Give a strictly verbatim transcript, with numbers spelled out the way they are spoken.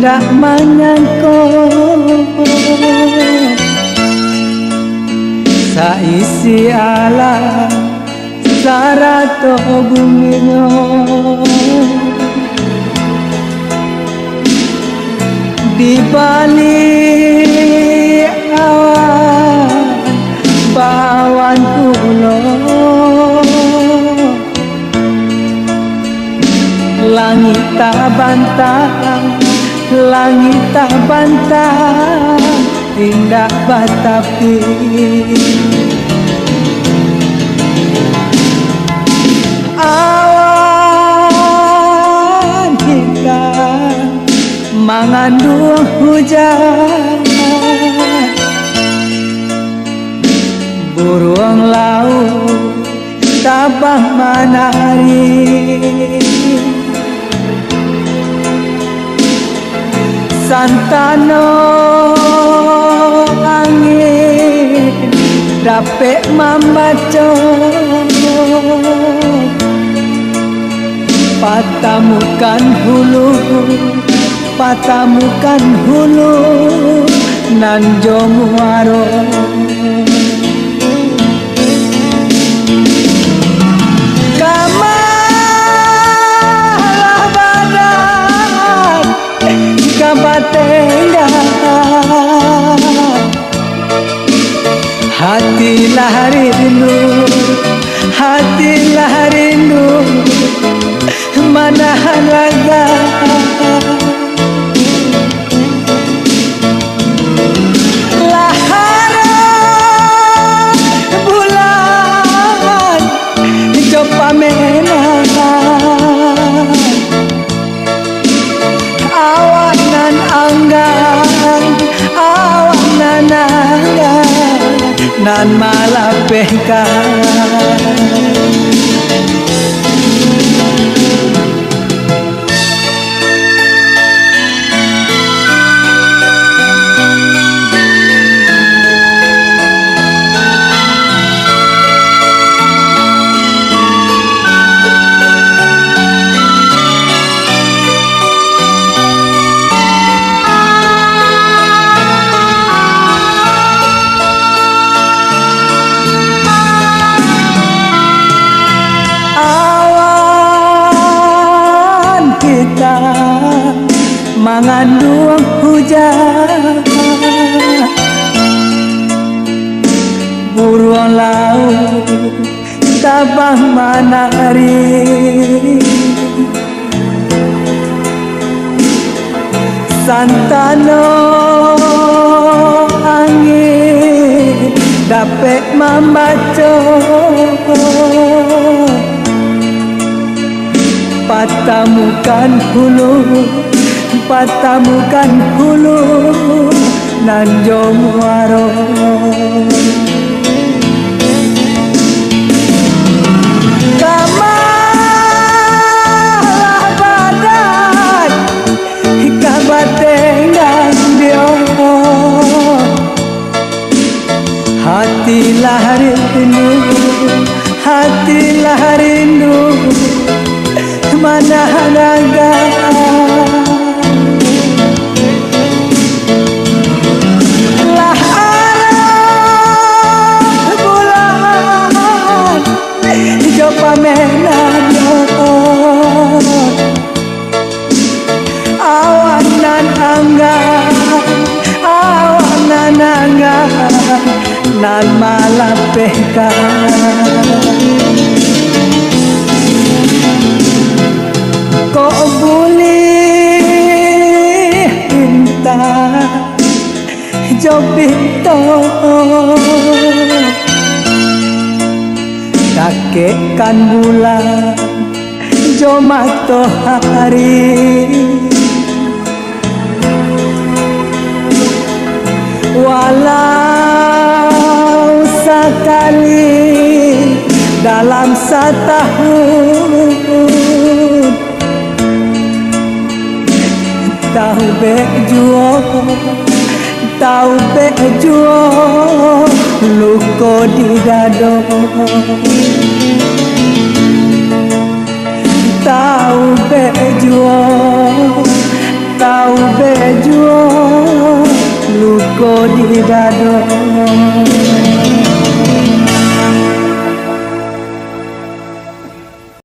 Indak manyangko, saisi alam sarato buminyo, di baliak awan bawan pulo. Langik tabantang, langik tabantang, indak batapi. Awan hitam manganduang hujan. Buruang laut tabang manari. Santano angin dapek mambaco. Patamukan hulu, patamukan hulu nan jo muaro. Kama lah badan ka batenggang. Hati lah rindu, hati lah rindu, manahan raga. Lah harap bulan jo pamenan. Awak nan anggan, awak nan anggan, nan malapehkan. Awan hitam manganduang hujan. Buruang laut tabang manari. Santano angin dapek mambaco. Patamukan hulu, patamukan hulu nan jo muaro. Kama lah badan ka batenggang dio. Hati lah rindu, hati lah rindu, manahan raga. Lah arah bulan jo pamenan. Awak nan anggan, awak nan anggan, nan malapehkan. Kok bulih pinta jo pinto, dakekkan bulan jo matohari. Walau sakali dalam satahun, taubek juo, taubek juo luko di dado. Taubek juo, taubek Luko di dado.